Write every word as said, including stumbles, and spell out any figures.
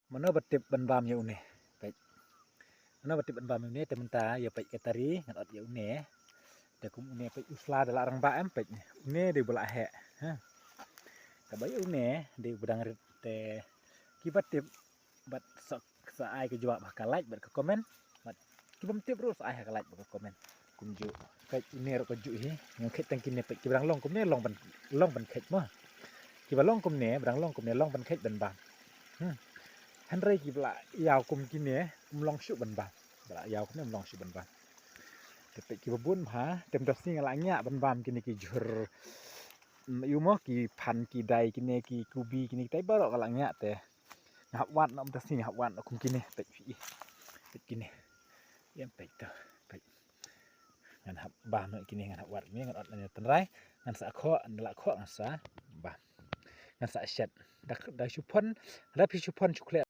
Mano ba tip ban bam ïa une? Peit. Mano ba tip ban bam ïa une? Te mynta ïa peit ka tari ngan ot ïa une. Te kum une peit u sla da la rangbah em peit. Une dei ba la heh. Ha. Kaba ïa une dei ba dang rit te kiba tip bad sa, sa ai ka jubab ha ka like bad ka comment. Bad kibym tip ruh sa ai ha ka like bad ka comment. Kumjuh. Kheit une ruh ka juh hi. Ngan kheit tang kine peit kiba dang long kumne long ban, long ban kheit mo. Kiba long kumne, ba dang long kumne long ban kheit ban bam. Hmm. Hynrei kiba la ïaw kum kine, um long shuh ban bam. Ba la ïaw kumne um long shuh ban bam. Te peit kiba bun bha, te mynta sngi nga la ngiah ban bam kine ki jhur. Mm, ïu mo ki phan ki dai kine ki kubi kine kitai baroh ka la ngiah te. Nga hap wad noh mynta sngi nga hap wad noh kum kine peit phi. Peit kine. Ïa peit to. Peit. Ngan hap bam noh kine ngan hap wad kine ngan ot na tynrai. Ngan sa khoh, nda la khoh ngan sa bam. Ngan sa shet. Da, da shu phon, da phi shu phon shu khleh.